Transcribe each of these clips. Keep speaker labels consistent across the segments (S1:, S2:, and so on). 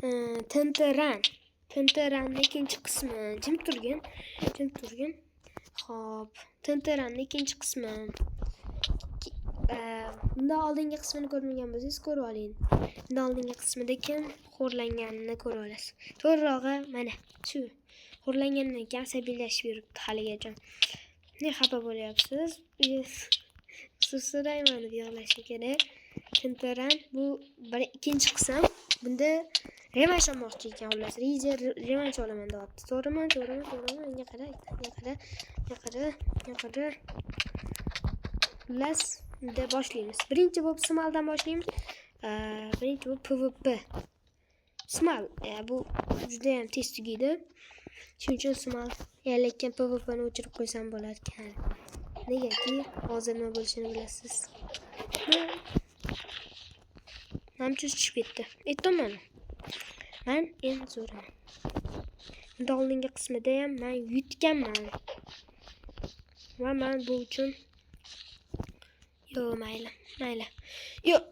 S1: TNT Run. TNT Run'ning ikkinchi qismi. Jim turgin. Jim turgin. Xo'p, TNT Run'ning ikkinchi qismi. Bundan oldingi qismini ko'rmagan bo'lsangiz ko'rib oling. Bundan oldingi qismida kim xo'rlanganini ko'ra olasiz. To'g'rirog'i mana shu xo'rlangandan keyin asabiylashib yuribdi haligacha. Ne xafa bo'lyapsiz? So'rayman deb yig'lashim kerak. TNT Run bu bir ikkinchi qism. Bunda revansh olmoqchi ekan xullas. Rizer revansh olaman deyapti. To'g'rimi? To'g'rimi? To'g'rimi? Menga qara, menga qara, menga qara, menga qara. Xullas, unda boshlaymiz. Birinchi bo'lib Smaldan boshlaymiz. Birinchi bo'lib PvP. Smal, bu juda ham tez tugaydi. Shuning uchun Smal, lekin PvPni o'chirib qo'ysam bo'lar ekan. Negaki hozir nima bo'lishini bilasiz. Namchus tushib ketdi. Aytdim-ku. Men eng zo'riman. Bundan oldingi qismida ham men yutganman. Va men bu uchun yo'q, mayli, mayli. Yo'q,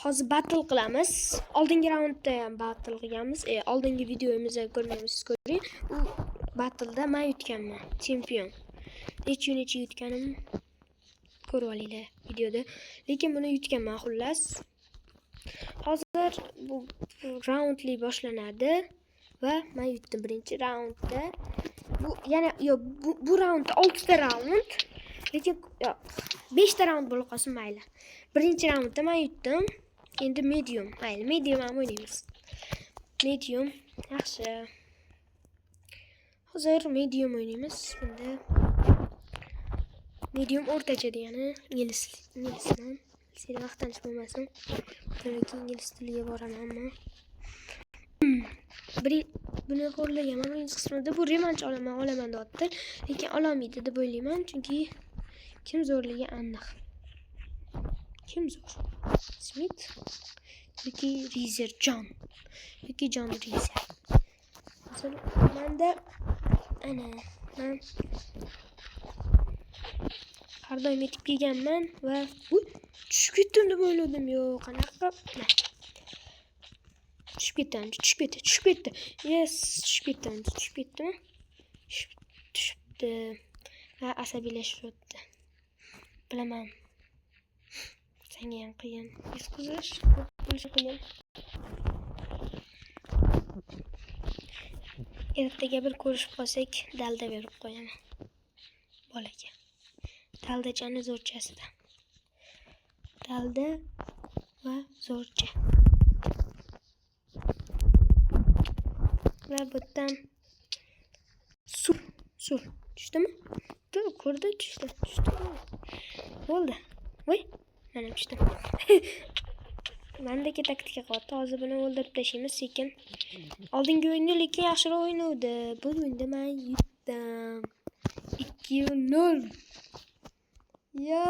S1: hozir battle qilamiz. Oldingi raundda ham battle qilganmiz. Oldingi videomizda ko'rgansiz, ko'ring. U battleda men yutganman, chempion. Necha yutganim ko'rib olinglar videoda. Lekin buni yutganman xullas. Hozir bu raundli boshlanadi va men yutdim birinchi raundda. Bu yana yo'q, bu raundda 6 ta raund. Lekin yo'q, 5 ta raund bo'lib qolsin mayli. Birinchi raundda men yutdim. Endi medium, mayli, medium ham o'ynaymiz. Medium yaxshi. Hozir medium o'ynaymiz. Bunda medium o'rtacha degani inglizdan. Seni maqtanish bo'lmasin. Demak, ingliz tiliga boraman men. Buni xo'rlaganman birinchi qismida. Bu revansh olaman deyapti. Lekin ololmaydi deb o'ylayman, chunki kim zo'rligi aniq. Kim zo'r? Smith yoki Rizer John. Yoki John Rizer. Hozir menda ana men har doim yetib kelganman va tushib ketdim deb o'yladim. Yo'q, qanaqa? Tushib ketdi, tushib ketdi, tushib ketdi. Yes, tushib ketdi, tushib ketdimi? Tushibdi. Va asabiylashyapti. Bilaman. Senga ham qiyin. Yutqizish bo'lishi qiyin. Ertaga bir ko'rishib qolsak, dalda berib qo'yaman. Bolaga. Daldachani zo'rchasidan. Dalda va zo'rcha. Va bu yerdan sur, sur tushdimi? Ko'rdi, tushdi, tushdi. Bo'ldi. Voy, mana tushdim. Mandagi taktika qilyapti. Hozir buni o'ldirib tashlaymiz sekin. Oldingi o'yinda lekin yaxshiroq o'ynavdi. Bu o'yinda men yutdim. 2-0. Yo!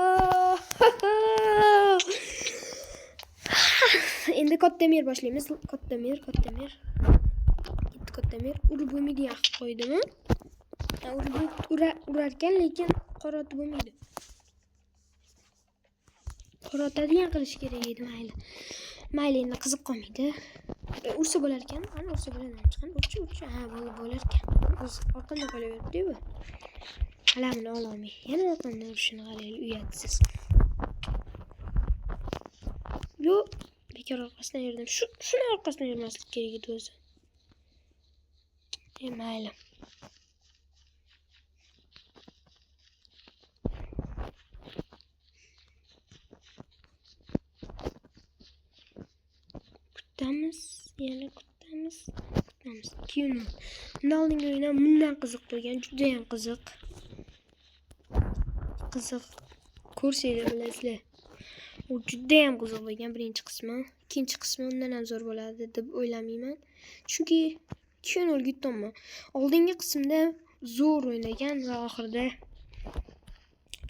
S1: Endi katta mer boshlaymiz. Katta mer, katta mer. Ketdi katta mer. Urib bo'lmaydigan qilib qo'ydimi? Urib urarkan, lekin qorotib bo'lmaydi. Qorotadigan qilish kerak edi, mayli. Mayli, endi qiziq qolmaydi. Ursa bo'lar ekan, ana ursa bo'ladi. Chiqan, urchi, urchi. Ha, bo'lar ekan. O'zi orqamdan qolaveribdi-yu bu. Alamini ololmay. Yana orqamdan urishini qaraylik, uyatsiz. Yo'q, bekor orqasidan yurdim. Shuni orqasidan yurmaslik kerak edi o'zi. Mayli. Kutamiz, yana kutamiz, kutamiz. 2-0. Bundan oldingi o'yin ham bundan qiziq bo'lgan, juda ham qiziq. Qiziq. Ko'rsanglar bilasizlar. U juda ham qiziq bo'lgan birinchi qismi. Ikkinchi qismi undan ham zo'r bo'ladi deb o'ylamayman. Chunki 2-0 yutdimmi? Oldingi qismda zo'r o'ynagan va oxirida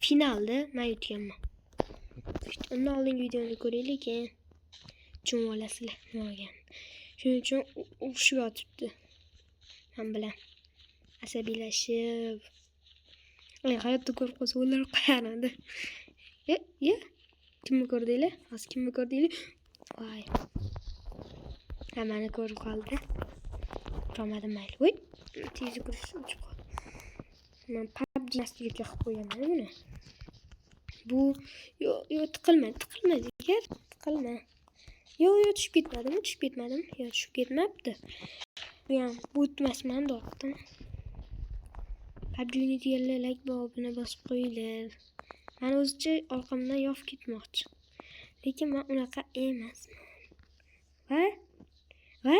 S1: finalda men yutganman. Undan oldingi videoni ko'ringlar, keyin tushunib olasizlar nima bo'lganini. Shuning uchun urushib yotibdi. Men bilan asabiylashib. Hayotda ko'rib qolsa o'ldirib qo'yardi. Ye, kimni ko'rdinglar? Hozir kimni ko'rdinglar? Voy. Mani ko'rib qoldi. Ko'rmadim, mayli. Voy, tez yugurish o'chib qoldi. Men PUBG настройка qilib qo'yganman buni. Bu yo'q, yo'q, tiqilma, tiqilma jigar, tiqilma. Yo'q, yo'q, tushib ketmadimi? Tushib ketmadim. Yo'q, tushib ketmabdi. Bu ham bu o'tmasman deyaptim. PUBG o'ynaydiganlar like va obuna bosib qo'yinglar. Men o'zicha orqamdan yopib ketmoqchi. Lekin men unaqa emasman. Va va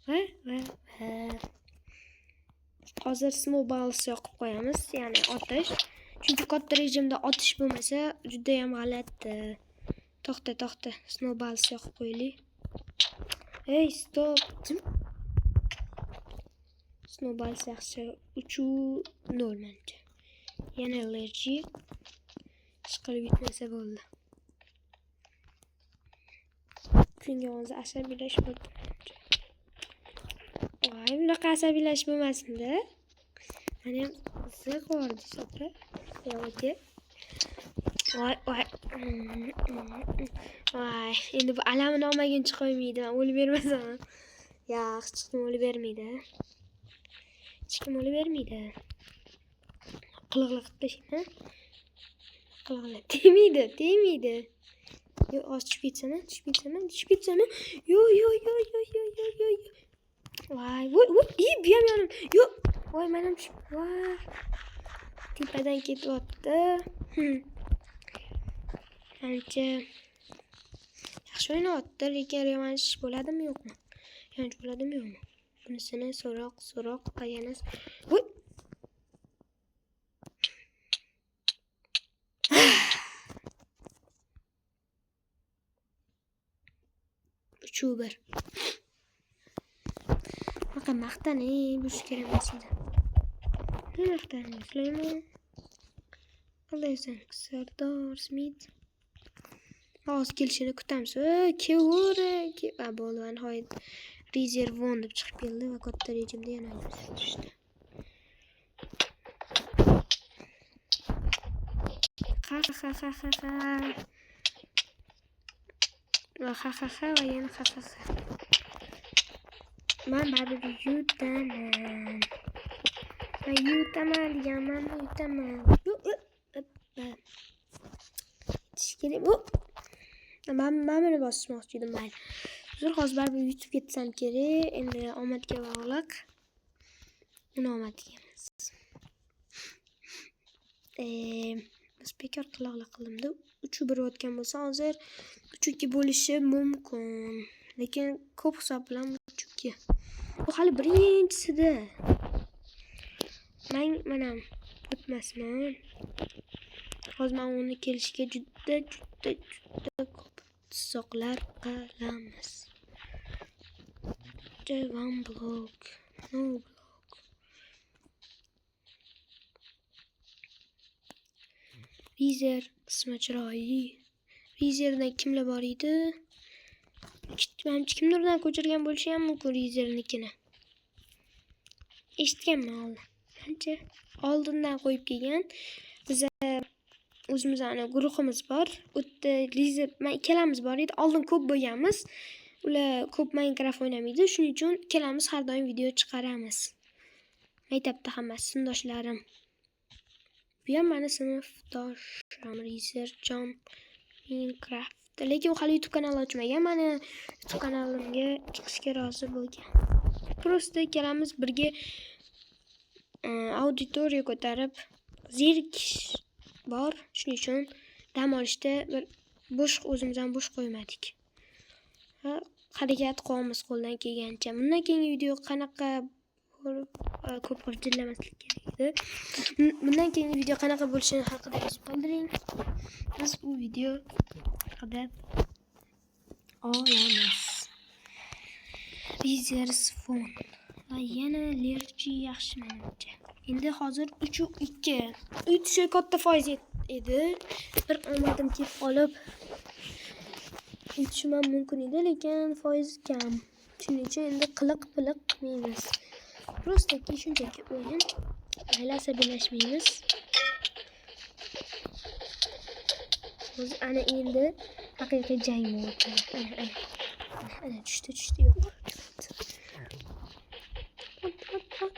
S1: va va va hozir snowballs yoqib qo'yamiz, ya'ni otish. Chunki katta rejimda otish bo'lmasa juda ham g'alati. To'xta, to'xta, snowballs yoqib qo'yaylik. Ey, stop. Jim. Snowballs yaxshi. 3-0 menimcha. Yana allergy. Chiqarib yetmasa bo'ldi. Shunga hozir asabiylashib bo'ldi. Voy, bunaqa asabiylashib bo'lmasin-da. Meni ham qiziq yubordingiz, opa. Yo'q, aka. Voy, voy. Voy, endi bu alamini olmaguncha qo'ymaydi. Men o'lib bermasam. Yo'q, hech kim o'lib bermaydi. Hech kim o'lib bermaydi. Qiliqli qilib tashlayman. Qiliqli tegmaydi, tegmaydi. Yo'q, hozir tushib ketsam, tushib ketsam, tushib ketsam. Yo'q, yo'q, yo'q, yo'q, yo'q, yo'q, yo'q. Voy, voy, voy, bu ham yonim. Yo'q. Voy, men ham tushib. Voy. Tepadan ketyapti. Manimcha yaxshi o'ynayapti, lekin revansh bo'ladimi yo'qmi? Revansh bo'ladimi yo'qmi? Bunisini so'roq, so'roq va yana voy. Uch bir. Bunaqa maqtanib yurish kerak emas edi. Nima maqtanib Sulaymon? Aldaysan, Sardor Smit. Hozir kelishini kutamiz. Kelaver. Bo'ldi, va nihoyat rezervon deb chiqib keldi va katta rejimda yana tushdi. Ha ha ha ha ha. Va ha ha ha va yana ha ha ha. Men baribir yutaman. Men yutaman deganman, yutaman. Yetish kerak. Men buni bosmoqchi edim, mayli. Uzr, hozir baribir yutib ketsam kerak. Endi omadga bog'liq. Uni omadiga emas. Biz bekor qiliqli qildimda. 3-1 o'tgan bo'lsa, hozir 3-2 bo'lishi mumkin. Lekin ko'p hisob bilan 3-2. Bu hali birinchisida. Men mana o'tmasman. Hozir men uni kelishiga juda juda juda ko'p tuzoqlar qilamiz. One block, no block. Rizer ismi chiroyli. Rizerdan kimlar bor edi? Manimcha kimdirdan ko'chirgan bo'lishi ham mumkin Rizernikini. Eshitganman oldin. Manimcha oldindan qo'yib kelgan. Biza o'zimizni guruhimiz bor. U yerda Rizer, men ikkalamiz bor edi. Oldin ko'p bo'lganmiz. Ular ko'p Minecraft o'ynamaydi. Shuning uchun ikkalamiz har doim video chiqaramiz. Maktabda hammasi sinfdoshlarim. Bu ham meni sinfdoshim Rizerjon Minecraft. Lekin u hali YouTube kanal ochmagan. Meni YouTube kanalimga chiqishga rozi bo'lgan. Prosta ikkalamiz birga auditoriya ko'tarib zerikish bor. Shuning uchun dam olishda bir bo'sh o'zimiz ham bo'sh qo'ymadik. Ha, harakat qilamiz qo'ldan kelgancha. Bundan keyingi video qanaqa ko'p g'irchillamaslik kerak edi. Bundan keyingi video qanaqa bo'lishini haqida yozib qoldiring. Biz bu video haqida olamiz. Rizers fon va yana Lerchi yaxshi menimcha. Endi hozir 3-2. 3 katta foiz edi. Bir omadim kelib qolib yutishim ham mumkin edi, lekin foiz kam. Shuning uchun endi qiliq-piliq qilmaymiz. Prostaki shunchaki o'yin. Mayli, asabiylashmaymiz. Hozir ana endi haqiqiy jang bo'ladi. Ana, ana. Ana tushdi, tushdi, yo'q. Ot, ot, ot.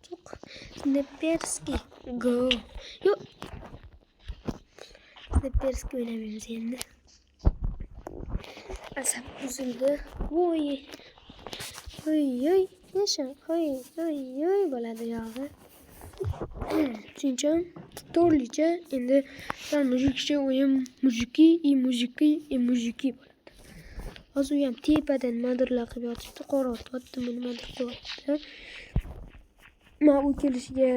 S1: Yo'q. Sniperski. Go. Yo'q. Sniperski o'ynamaymiz endi. Asab buzildi. Voy. Oy, oy. Yasha. Oy, oy, oy bo'ladi yog'i. Shuning uchun to'g'rilicha endi sal мужикcha o'yin, мужики и мужики и мужики bo'ladi. Hozir u ham tepada nimadirlar qilib yotibdi, qor ortyaptimi, nimadir qilyapti. Man u kelishiga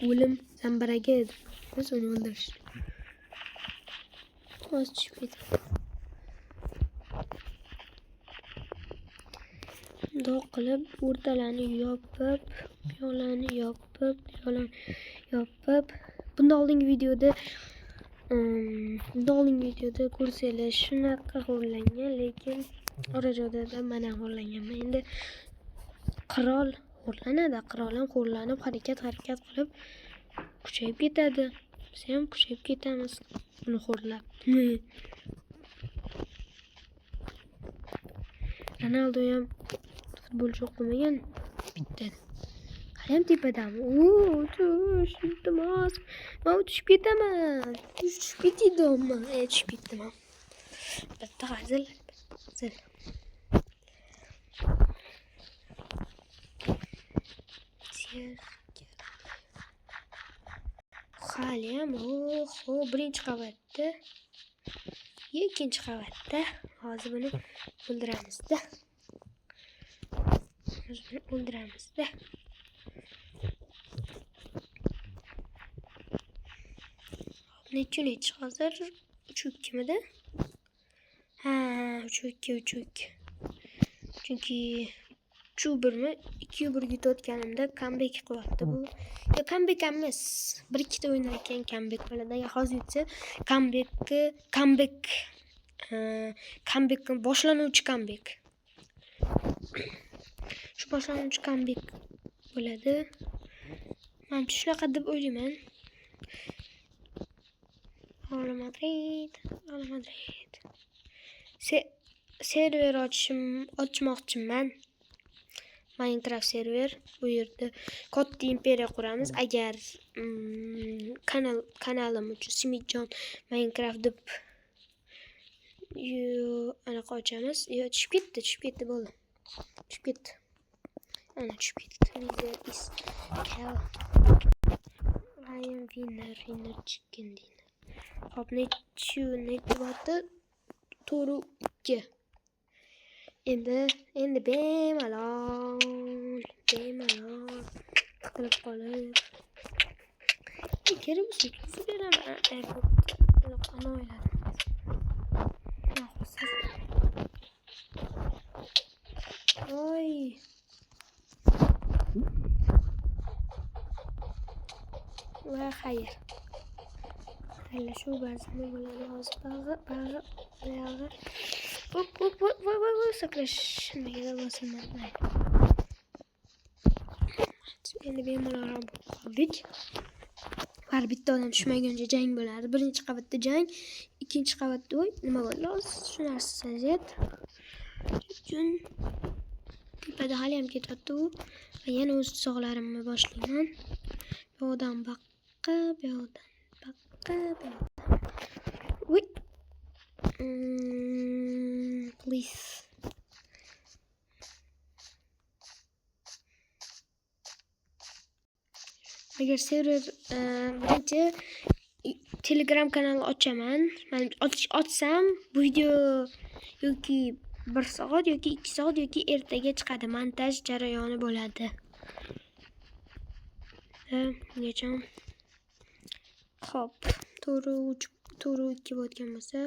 S1: o'lim zambaragi edi. Biz uni o'ldirish. Hozir tushib ketadi. Bundoq qilib o'rtalarni yopib, yoqlarni yopib, yoqlarni yopib. Bundan oldingi videoda ko'rsanglar shunaqa xo'rlangan, lekin ora-joyda man ham xo'rlanganman. Endi qirol xo'rlanadi, qirol ham xo'rlanib harakat qilib kuchayib ketadi. Biz ham kuchayib ketamiz uni xo'rlab. Ronaldo ham futbolchi o'qimagan bitta. Haliyam tepadami? Tush, iltimos. Men tushib ketaman. Tushib ketdimmi? Tushib ketdim. Bitta hazil. Hazil. Haliyam, oho, birinchi qavatda. Ikkinchi qavatda. Hozir buni o'ldiramizda. Hozir buni o'ldiramizda. Nechi hozir? 3-2 midi? Ha, 3-2, 3-2. Chunki 3-1 mi? 2-1 yutayotganimda comeback qilyapti bu. Yo, comeback emas. Bir ikkita o'yindan keyin comeback bo'ladi. Agar hozir yutsa, comeback boshlanuvchi comeback. Shu boshlanuvchi comeback bo'ladi. Men shunaqa deb o'ylayman. Real Madrid, Real Madrid. Server ochmoqchiman. Minecraft server. Bu yerda katta imperiya quramiz. Agar kanalim uchun Simitjon Minecraft deb anaqa ochamiz. Yo, tushib ketdi, bo'ldi. Tushib ketdi. Ana tushib ketdi. Winner is cow. I am winner, winner chicken dinner. Hop, nechi bo'lyapti? 4-2. Endi bemalol tiqilib qolib. Kerak bo'lsa yetkazib beraman. Ana o'yladim. Oy. Va xayr. Xayrlashuv bazmi bo'ladi hozir. Bag'i, buyog'i. Hop, hop, voy, voy, voy, voy, sakrash. Nimaga bosilmadi? Endi bemalol bo'lib qoldik. Har bitta odam tushmaguncha jang bo'ladi. Birinchi qavatda jang, ikkinchi qavatda voy, nima bo'ldi? Hozir shu narsa vaziyat. Uchun tepada hali ham ketyapti u. Va yana o'z tuzoqlarimni boshlayman. Bu yoqdan baqqa, bu yoqdan baqqa, bu yoqdan. Voy. Please. Agar server birinchi Telegram kanali ochaman. Men ochsam bu video yoki 1 soat yoki 2 soat yoki ertaga chiqadi. Montaj jarayoni bo'ladi. Ungacha. Xo'p, 4-3, 4-2 bo'layotgan bo'lsa,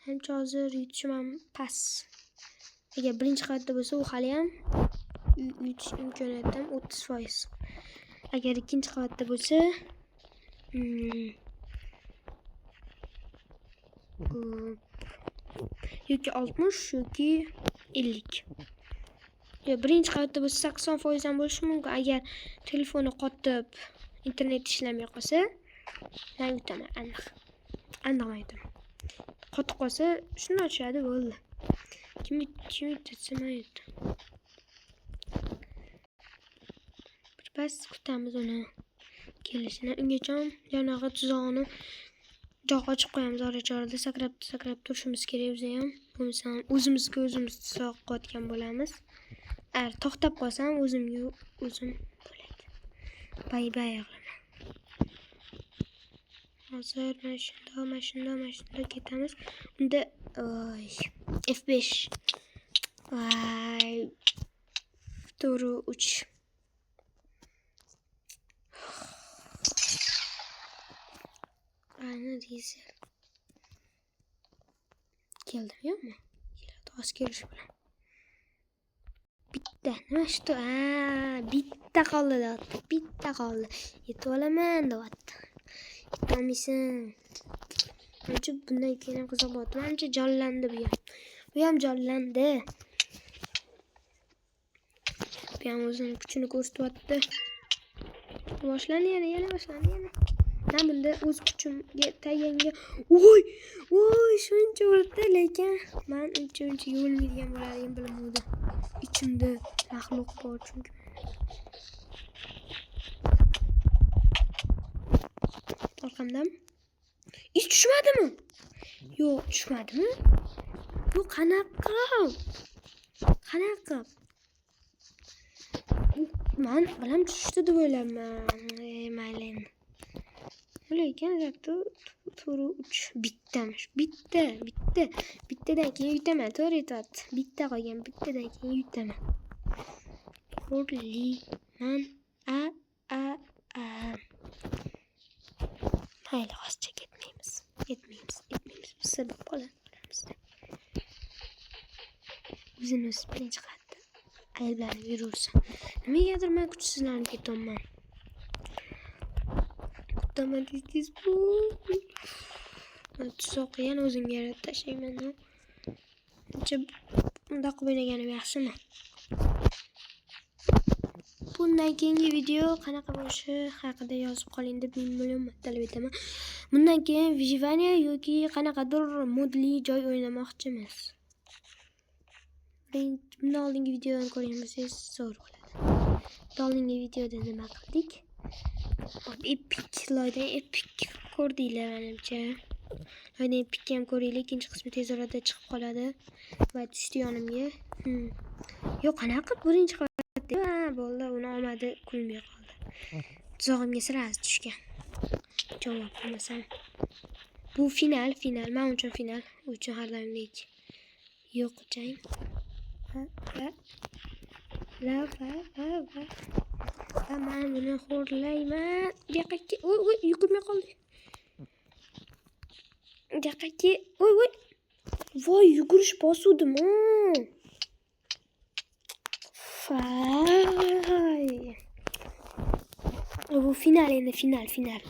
S1: ancha hozir yutishim ham past. Agar birinchi qavatda bo'lsa, u hali ham yutish imkoniyatim 30%. Agar ikkinchi qavatda bo'lsa, yoki 60 yoki 50. Yo, birinchi qavatda bo'lsa 80% ham bo'lishi mumkin. Agar telefoni qotib, internet ishlamay qolsa, men yutaman aniq. Aniq men yutaman. Qotib qolsa, shunday tushadi, bo'ldi. Kim yutsa men yutdim. Birpas kutamiz uni kelishini. Ungacha yanag'i tuzog'ini joy ochib qo'yamiz ora-chorada sakrab turishimiz kerak o'zi ham. Bo'lmasam o'zimizga o'zimiz tuzoq qo'yotgan bo'lamiz. Agar to'xtab qolsam o'zimga o'zim bo'ladi. Bay bay qilaman. Hozir mana shunda ketamiz. Unda oy F5. Voy. To'g'ri 3. Ana dizel. Keldimi yo'qmi? Keladi, hozir kelishi bilan. Bitta, nima shu? Bitta qoldi deyapti. Bitta qoldi. Yetib olaman deyapti. Yetolmaysan. Manimcha bundan keyin ham qiziq bo'ladi. Manimcha jonlandi bu ham. Bu ham jonlandi. Bu ham o'zini kuchini ko'rsatyapti. Boshlandi yana boshlandi yana. Men bunda o'z kuchimga tayanga. Voy! Voy, shuncha urdi, lekin men uncha o'lmaydigan bo'larligimni bilmovdim. Ichimda maxluq bor chunki. Orqamdan. Hech tushmadimi? Yo'q, tushmadimi? Bu qanaqa? Qanaqa? Men bilan tushdi deb o'ylayman. Mayli endi. Lekin to'g'ri 3 bittamish. Bitta. Bittadan keyin yutaman. To'g'ri aytyapti. Bitta qolgan, bittadan keyin yutaman. To'g'ri. A a a. Mayli, hozircha ketmaymiz. Ketmaymiz. Sir bo'lib qoladi. O'zini o'zi birinchi qavatda ayblanib yuraversin. Nimagadir men kuchsizlanib ketyapman. Kutaman tez bu. Tuzoqqa yana o'zimga yaratib tashlayman. Uncha bundoq qilib o'ynaganim yaxshimi? Bundan keyingi video qanaqa bo'lishi haqida yozib qoling deb 1000 million marta talab etaman. Bundan keyin выживание yoki qanaqadir modli joy o'ynamoqchimiz. Bundan oldingi videodan ko'rgan bo'lsangiz zo'r bo'ladi. Bundan oldingi videoda nima qildik? Epic loydan epic ko'rdinglar menimcha. Loydan epic ham ko'ringlar, ikkinchi qismi tez orada chiqib qoladi va tushdi yonimga. Yo'q, qanaqa qilib birinchi qavatda? Ha, bo'ldi, uni omadi kulmay qoldi. Tuzog'imga sirasi tushgan. Javob qilmasam. Bu final. Men uchun final. U uchun har doimdek yo'q jang. Va la va va va. Va men buni xo'rlayman. Bu yoqqa voy voy yugurmay qoldi. Bu yoqqa voy voy. Voy, yugurish bosuvdim. Voy. Bu final endi final.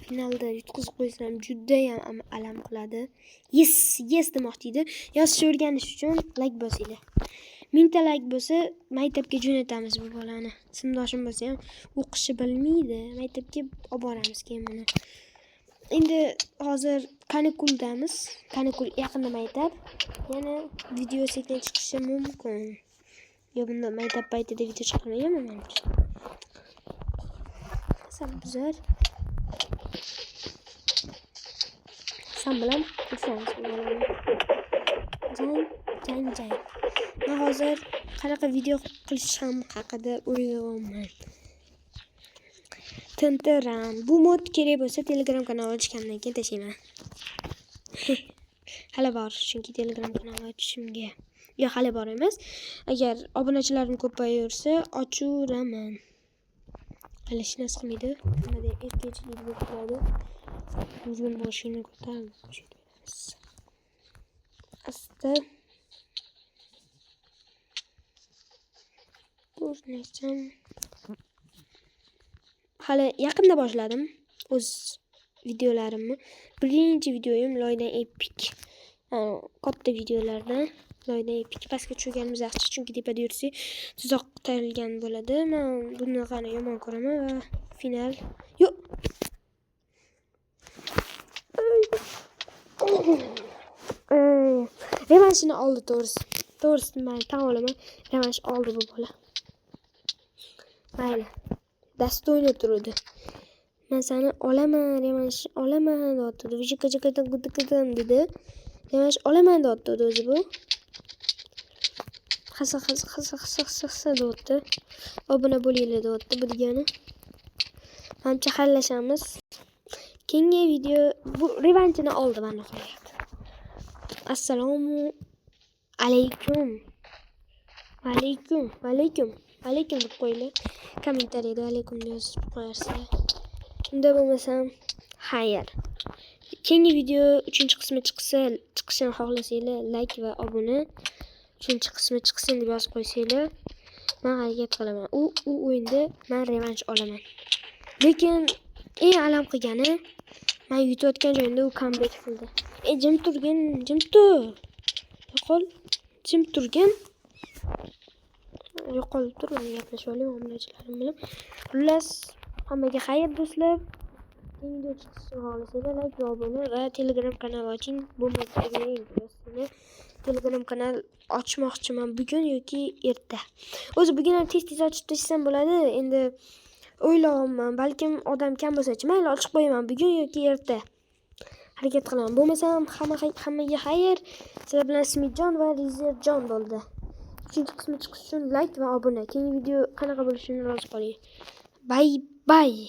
S1: Finalda yutqizib qo'ysam juda ham alam qiladi. Yes, yes demoqchi edi. Yozishni o'rganish uchun like bosinglar. 1000 ta like bo'lsa, maktabga jo'natamiz bu bolani. Sinfdoshim bo'lsa ham o'qishni bilmaydi. Maktabga olib boramiz keyin buni. Endi hozir kanikuldamiz. Kanikul yaqinda maktab. Yana video sekin chiqishi mumkin. Yo bunda maktab paytida video chiqarmaganman menimcha. San buzar. San bilan urishamiz. Jang, jang. Men hozir qanaqa video qilish ham haqida o'ylayapman. Tintiran. Bu mod kerak bo'lsa Telegram kanal ochgandan keyin tashlayman. Hali bor, chunki Telegram kanal ochishimga. Yo'q, hali bor emas. Agar obunachilarim ko'payaversa, ochaveraman. Hali hech narsa qilmaydi. Nimada erkakchilik bo'lib turadi. O'zim boshini ko'tarib asta ko'rinasan. Hali yaqinda boshladim o'z videolarimni. Birinchi videoyim loydan epic. Katta videolardan loydan epic. Pastga tushganimiz yaxshi, chunki tepada yursak tuzoq tayyorlangan bo'ladi. Men bunaqani yomon ko'raman va final. Yo'q. Revanshini oldi to'g'risi. To'g'risini man tan olaman. Revansh oldi bu bola. Mayli. Достойно turdi. Men seni olaman, revansh olaman deyapti. Vijika jika dedi. Revansh olaman deyapti o'zi bu. Hasa hasa hasa hasa hasa hasa deyapti. Obuna bo'linglar deyapti bu degani. Manimcha xayrlashamiz. Keyingi video bu revanshini oldi va nihoyat. Assalomu alaykum. Alaykum, alaykum, alaykum deb qo'yinglar. Kommentariyada alaykum deb yozib qo'yarsizlar. Unda bo'lmasam, xayr. Keyingi video 3-qismi chiqsa, chiqishini xohlasanglar, like va obuna, 3-qismi chiqsin deb yozib qo'ysanglar, men harakat qilaman. U o'yinda men revansh olaman. Lekin eng alam qilgani, men yutayotgan joyimda u comeback qildi. Ey, jim turgin, jim tur. Yo'qol, jim turgin. Yo'qolib tur, men gaplashib olay muomalachilarim bilan. Xullas, hammaga xayr, do'stlar. Keyingi video chiqishini xohlasanglar, like va obuna va Telegram kanal oching. Bo'lmasa yozsanglar, Telegram kanal ochmoqchiman bugun yoki erta. O'zi bugun ham tez-tez ochib tashlasam bo'ladi. Endi o'ylayapman, balkim odam kam bo'lsa-chi, mayli, ochib qo'yaman bugun yoki erta. Harakat qilaman. Bo'lmasam hammaga xayr. Sizlar bilan Smitjon va Rizerjon bo'ldi. 3-qismi chiqishi uchun like va obuna. Keyingi video qanaqa bo'lishini yozib qoling. Bye bye.